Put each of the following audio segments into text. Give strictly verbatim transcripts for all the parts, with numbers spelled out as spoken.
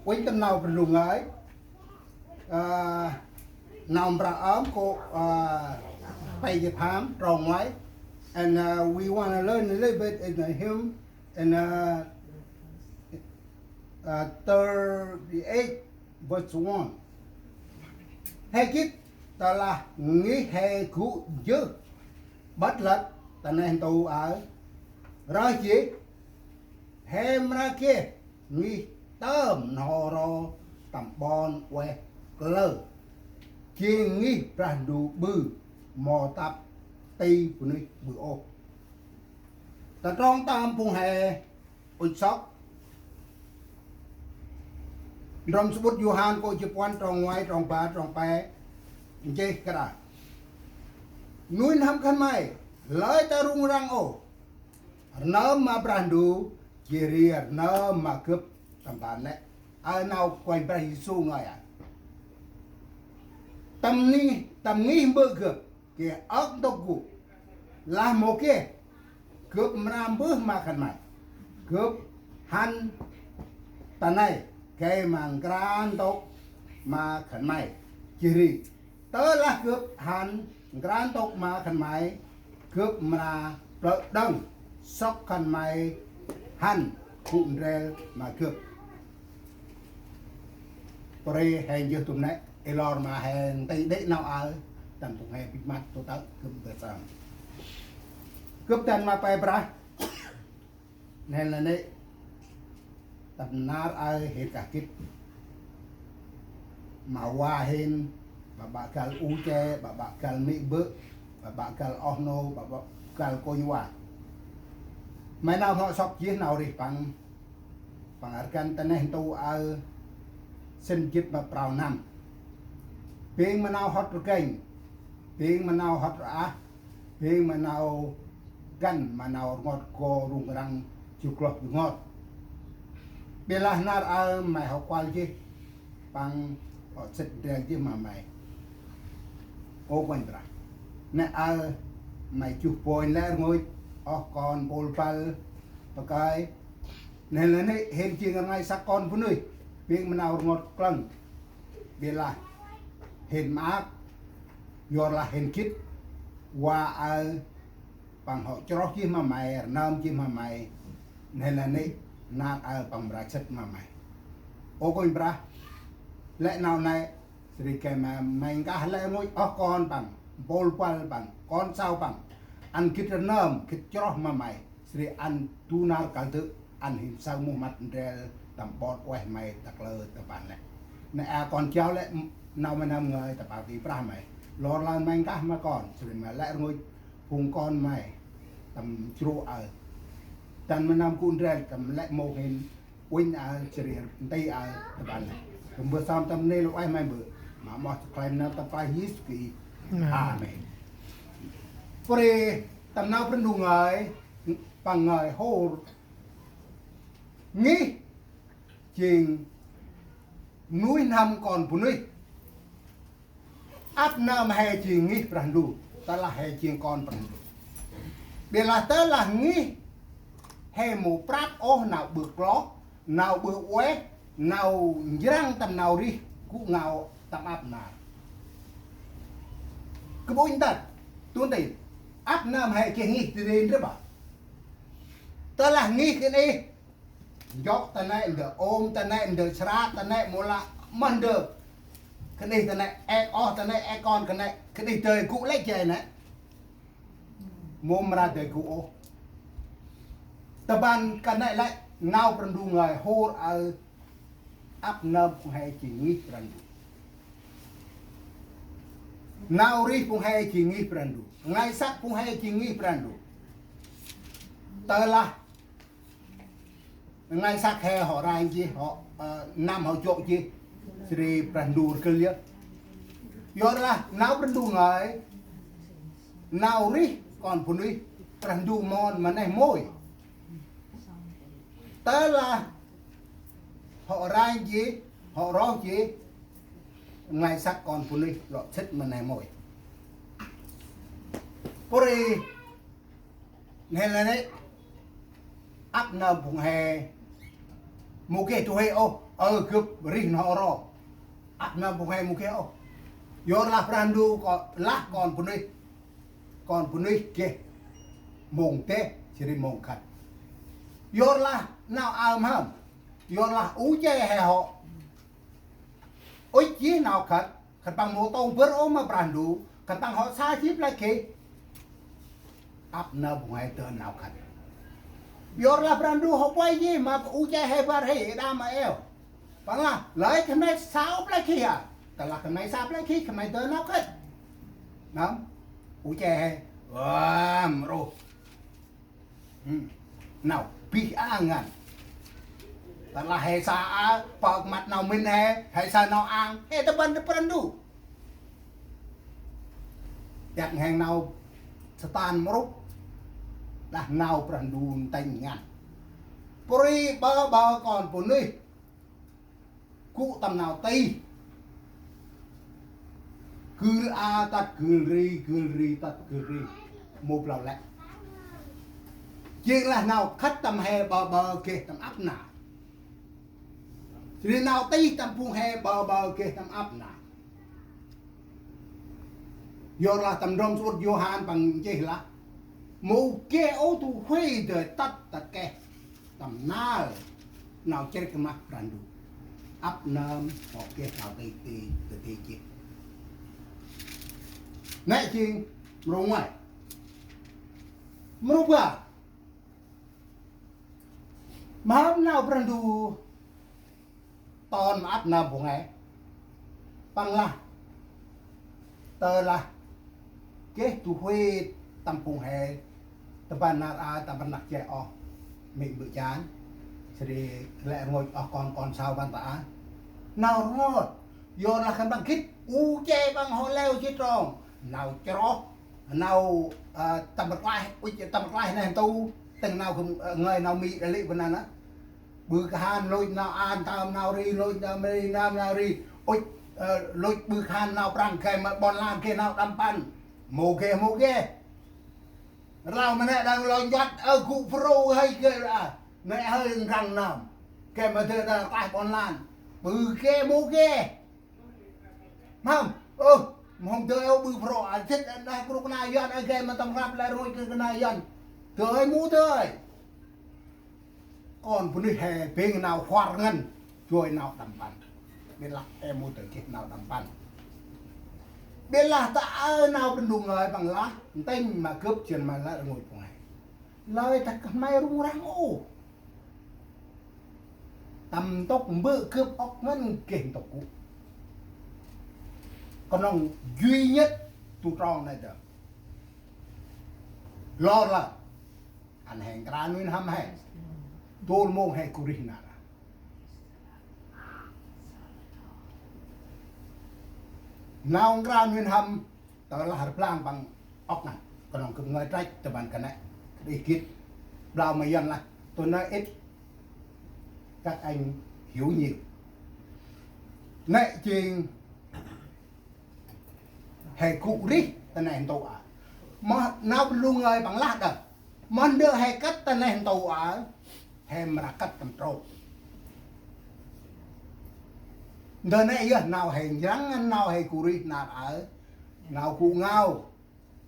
Uănh tâm nau Brah Ndu ngơi. Nau Mprơ Ơm kô̆ pay jât pham trong ngoai. And we want to learn a little bit in the hymn in thirty-eight verse one. He gĭt tơlah ngih he gŭ jơh ƀât lăt ta neh ntu aơ, rơh jêh he mra geh ngih tơm n'ho ro tâm ƀon ueh kalơ. Jêng ngih Brah Ndu ƀư, mâu tăp ti bunuyh ƀư ôh. Ta trong tâm phung he ŭch sŏk. Ndrŏm samƀŭt Yôhan kô̆ jât puăn trong ngoai, trong bar, trong pe. Nchih kra. Nuih n'hâm khân may lơi ta rŭng răng ôh. Rnơm ma Brah Ndu, jêh ri rnơm ma gâp tâm ban lĕ. Aơ nau Kôranh Brah Yêsu ngơi aơ. Tâm ngih, tâm ngih mbơ̆ gâp geh âk ntŭk gŭ. Lah mâu geh, gâp mra mbơh ma khân may. Gâp hăn ta nây gay ma nkra ntŭk ma khân may. Jêh ri tơlah gâp hăn nkra ntŭk ma khân may, gâp mra plơ̆ đŏng sŏk khân may hăn gŭ ndrel ma gâp. Pô ri he njêh tŭm nĕ, ê lor ma he nti đê̆ nau aơ, tâm phung he bĭch măt tŭ tơ̆ gâp mbơh sơm. Gâp dăn ma pe Brah, nhen nanê̆, tâm nar aơ hên kah gĭt. Ma va hên, ƀă ƀă găl u che, ƀă ƀă găl mê̆ bơ̆, ƀă ƀă găl oh nô, ƀă ƀă găl kônh va. May nau hŏ sŏk jêh nau rêh păng, păng rgăn ta neh ntu aơ, sĭn jât ma prao năm. Bêng ma nau hŏt rgênh, bêng ma nau hŏt rah, bêng ma nau găn ma nau rngot go rŭng răng jŭk lŏ jŭk ngot. Ƀiălah nar aơ may hŏ kuăl jêh, păng hŏ sĭt ndrel jêh ma may. Ơ Kôranh Brah, nĕ aơ may juh bônh lĕ rngôch, oh kon mpôl băl, pakơi. Nĕ lĕ nĕ hên jêng rngai săk kon bunuyh, bêng ma nau rngot klâng. Ƀiălah hên maak, yorlah hên gĭt, va aơ păng hŏ chroh jêh ma may, rnơm jêh ma may. Nĕ lĕ nĕ nar aơ păng mra sĭt ma may. Ơ Kôranh Brah, lĕ nau nĕ, sri gay ma may nkah lĕ rngôch, oh kon păng, mpôl băl păng, kon sau păng, ăn gĭt rnơm, gĭt chroh ma may. Sri ăn du nar kăl dơ̆, ăn hên saơ muh măt ndrel tâm ƀon ueh may ta kalơ ta ban lĕ. Nĕ a kon jao lĕ, nau may năm ngơi ta pao ti Brah may. Lor lan may nkah ma kon, sri may lĕ rngôch phung kon may tâm jrô aơ. Dăn may năm gŭ ndrel tâm lĕ mâu hên uănh aơ, sri nti aơ ta ban lĕ. Gâp mbơh sơm tâm nê lơ ueh may mbơh. Ma moh ta khlay ma nơm ta Brah Yêsu Krist. Amen. Pô ri tâm nau Brah Ndu ngơi, păng ngơi hôr. Ngih jêng nuih n'hâm kon bunuyh. Ăp nơm he jêng ngih Brah Ndu, tơlah he jêng kon Brah Ndu. Ƀiălah tơlah ngih he mâu prăp ôh nau ƀư kloh, nau ƀư ueh, nau njrăng tâm nau rêh gŭ ngao tâm ăp nar. Kơ ƀuh ntăt, tŭ nti, ăp nơm he geh ngih ti ri ndrel bah. Tơlah ngih kơt neh, njŏk ta nĕ ndơ, ôm ta nĕ ndơ, sra ta nĕ, mâu lah mah ndơ. Kơt neh ta nĕ, êk oh ta nĕ, êk kon kơt neh, kơt neh dơi gŭ lĕ jay nĕ. Mâu mra dơi gŭ ôh. Ta ban kơt nĕ lĕ, nau Brah Ndu ngơi hôr aơ, ăp nơm phung he jêng ngih Brah Ndu. Nau rêh phung he jêng ngih Brah Ndu. Ngơi săk phung he jêng ngih Brah Ndu. Tơlah ngơi săk he hŏ ranh jêh, hŏ, ơ, năm hŏ jŏk jêh, sri Brah Ndu rgâl yơh. Yorlah nau Brah Ndu ngơi, nau rêh kon bunuyh, Brah Ndu mon ma neh môi. Tơlah hŏ ranh jêh, hŏ roh jêh, ngơi săk kon bunuyh lŏ sĭt ma neh môi. Pô ri, nĕ lĕ nĕ, ăp nơm phung he mâu geh du huê ôh. Ơ gâp rêh n'ho ro. Ăp nơm phung he mâu geh ôh. Yorlah Brah Ndu kŏ lah kon bunuyh. Kon bunuyh geh mông deh, jêh ri mông khât. Yorlah nau aơ mhâm. Yorlah u che he hŏ. Ŭch jêh nau khât. Khân păng mâu tông bâr ôh ma Brah Ndu, khân păng hŏ sa jêh play geh. Ăp nơm phung he dơn nau khât. Yorlah Brah Ndu hŏ pay jêh ma u che he bâr he đa ma eo. Păng lah, lơi khân may sa play geh a. Tơ lah khân may sa play geh, khân may dơn nau khât. Nơm, u che he. Ơ, mrô. Nau bih a ngăn. Tơ lah he sa a, pơk măt nau mĭn he, he sa nau ang, he tâm ban tâm Brah Ndu. Dak hêng nau Satan mrô, dah nau Brah Ndu ntĭnh ngăn. Pô ri bơ bơ kon bunuyh. Gŭ tâm nau tih. Gưl a tât gưl ri, gưl ri tât gưl ri. Mâu blau lĕ. Jêng lah nau khât tâm he bơ bơ geh tâm ăp nar. Jêh ri nau tih tâm phung he bơ bơ geh tâm ăp nar. Yorlah tâm ndrôm samƀŭt Yôhan păng nchih lah. Mâu geh ôh du huê dơi tât ta keh. Tâm nau, nau chrêk ma Brah Ndu. Ăp nơm hŏ geh nau tih ti, ti, ti jêh. Nĕ jêng, mrô ngoai. Mrô ba. Mhâm nau Brah Ndu ton ma ăp nơm phung he. Păng lah. Tơ lah geh du huê tâm phung he, tâm ban nar a, tâm ban năk che oh. Mê̆ mbơ̆ chan. Jêh ri lĕ rngôch oh kon, kon sau ban ta a. Nau rngôch. Yorlah khân păng gĭt. U che păng hŏ leo jêh trong. Nau chroh. Nau, ơ, tâm rklaih, ŭch tâm rklaih neh ntu. Tĭng nau khân, ơ, ngơi nau Mi đa lĕ bơh năn a. Ƀư kahan lôch nau an, tơm nau ri, lôch nau Mi, nau, nau ri. Ŭch, ơ, lôch ƀư kahan nau Prăng gay ma ƀon lan geh nau đăm păn. Mâu geh, mâu geh. Rlau ma nĕ đang lôch njuăt, ơ, gŭ Phrô hơi geh a. Nĕ hơi nrăng nơm. Gay ma dơi đang rklaih ƀon lan. Ƀư geh, mâu geh. Mhâm, ơ, mhâm dơi ơ ƀư Phrô, a, sĭt, a, đah krŭk kna Yuăn, a, gay ma tâm rnglăp lĕ rngôch kơ kna Yuăn. Dơi mâu dơi. Kon bunuyh he bêng nau huăr ngăn, joi nau đăm păn. Bê lah he mâu dơi geh nau đăm păn. Bê lah ta aơ nau Brah Ndu ngơi păng lah, ntĭnh ma gâp jăn ma lĕ rngôch phung he. Lơi ta khân may rŭng răng ôh. Tâm ntŭk mbơ̆ gâp ŏk ngăn geh ntŭk gŭ. Knŏng duy nhất tu trong nây dơm. Lor lah. Ăn he nkra nuih n'hâm he. Dôl mông he gŭ rêh nar a. Nau nkra nuih n'hâm. Tơ lah rblang păng ŏk ngăn. Knŏng gâp ngơi trăch tâm ban kơt nĕ. Kơt ih gĭt. Blau ma Yuăn lah. Tôi nói ít, các anh hiểu nhiều. Nĕ jêng he gŭ rêh ta neh ntu a. Moh nau Brah Ndu ngơi păng lah đơ̆. Moh ndơ he kăt ta neh ntu a. He mra kăt tâm trôk. Ndơ nĕ yơh nau he njrăng ngăn, nau he gŭ rêh nar aơ. Nau gŭ ngao.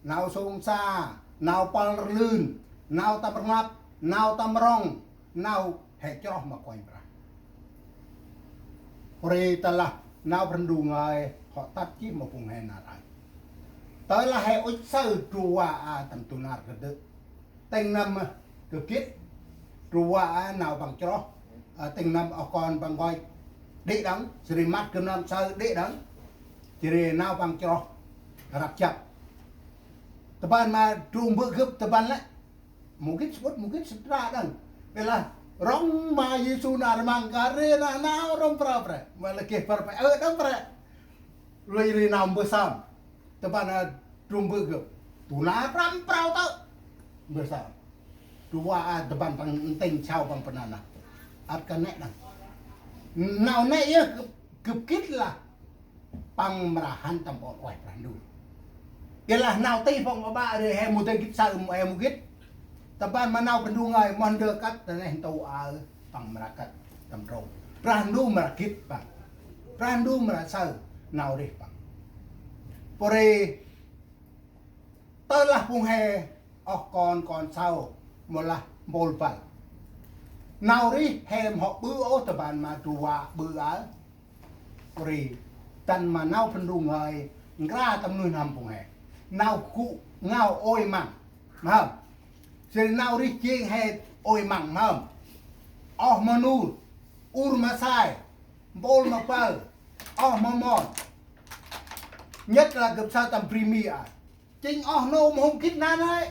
Nau sông sa, nau pâl rlưn, nau tâm rnglăp, nau tâm rŏng, nau he chroh ma Kôranh Brah. Pô ri tơ lah nau Brah Ndu ngơi hŏ tât jêh ma phung he nar aơ. Tơ lah he ŭch saơ drua a tâm du nar kơdơ̆. Tĭng nâm, ơ, gâp gĭt, drua a nau păng chroh, ơ, tĭng nâm oh kon păng nkoch đĭ đăng, jêh ri măt gâp nâm saơ đĭ đăng, jêh ri nau păng chroh, răp jăp. Tâm ban ma drung bơ̆ gâp tâm ban lĕ. Mâu gĭt sămƀŭt, mâu gĭt sămƀŭt đăng. Bê lah, rŏng ma Yêsu nar rmăng kơt ri na nau rŏng prao pre. Ma lĕ geh prao pre, ơ, đăng pre. Lui ri nau mbơh sơm. Tâm ban, ơ, drung bơ̆ gâp. Du nar prăm prao tơ̆. Mbơh sơm. Drua a tâm ban păng ntĭnh sau păng pơ năn a. Ăt kơt nĕ đăng. Nau nĕ yơh gâp, gâp gĭt lah. Păng mra hăn tâm ƀon ueh Brah Ndu. Geh lah nau tih păng ƀaƀă ri he mâu dơi gĭt saơ mâu he mâu gĭt. Tâm ban ma nau Brah Ndu ngơi moh ndơ kăt ta neh ntu aơ păng mra kăt tâm trôk. Brah Ndu mra gĭt păng. Brah Ndu mra saơ nau rêh păng. Pô ri tơ lah phung he oh kon kon sau mâu lah mpôl băl. Nau rêh he mhŏ ƀư ôh ta ban ma du va ƀư aơ. Pô ri dăn ma nau Brah Ndu ngơi nkra tâm nuih n'hâm phung he. Nau gŭ ngao ôi măng mhâm. Sĭ nau rêh jêng he ôi măng mhâm. Oh ma nur, ur ma sai, mpôl ma băl, oh ma mon. Nhất là gâp saơ tâm bri Mi a. Jêng oh nô mâu hôm gĭt năl lĕ.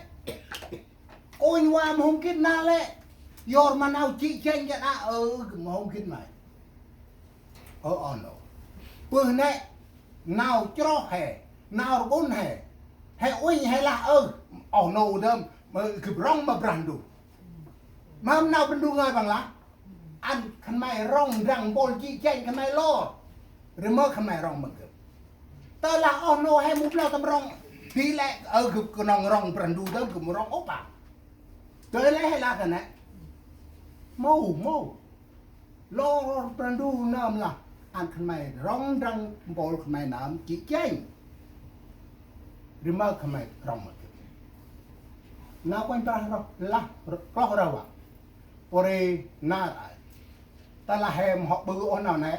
Kônh va mâu hôm gĭt năl lĕ. Yor ma nau jê̆ jêng jăn a ơ mâu hôm gĭt may. Ơ oh nô. Bơh nĕ nau chroh he, nau rƀŭn he. He uănh he lah ơ oh nô dơm ma gâp rŏng ma Brah Ndu. Mhâm nau Brah Ndu ngơi păng lah. Ăn khân may rŏng ndrăng mpôl jê̆ jêng khân may lor. Ri mơ khân may rŏng ma gâp. Tơ lah oh nô he mâu blau tâm rŏng. Bi lĕ ơ gâp knŏng rŏng Brah Ndu dơm gâp mâu rŏng ôh păng. Tơ lĕ he lah khân nĕ. Mâu, mâu. Lor Brah Ndu nơm lah. Ăn khân may rŏng ndrăng mpôl khân may nơm jê̆ jêng. Ri mơ khân may rŏng ma gâp. Nau Kôranh Brah roh lah, roh rao văng. Pô ri nar aơ. Tơ lah he mhŏ ƀư ôh nau nĕ.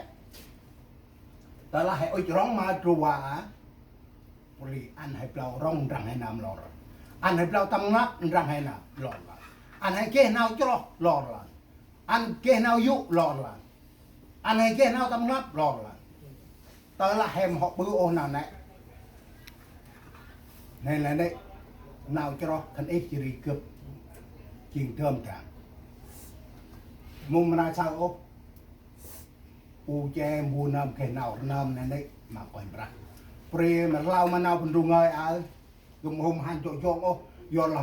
Tơ lah he ŭch rŏng ma du va a. Pô ri ăn he blau rŏng ndrăng he nơm lor. Ăn he blau tâm ngăp ndrăng he nơm lor lăn. Ăn he geh nau chroh lor lăn. Ăn geh nau yô̆ lor lăn. Ăn he geh nau tâm ngăp lor lăn. Tơ lah he mhŏ ƀư ôh nau nĕ. Nĕ lah nĕ. Nau chroh khân ih jêh ri gâp. Jêng dơm dam. Mâu mra saơ ôh. U che mbu nơm geh nau rnơm nĕ nĕ. Ma Kôranh Brah. Pô ri ma rlau ma nau Brah Ndu ngơi aơ. Gâp mâu hôm hăn jŏ jŏng ôh. Yor lah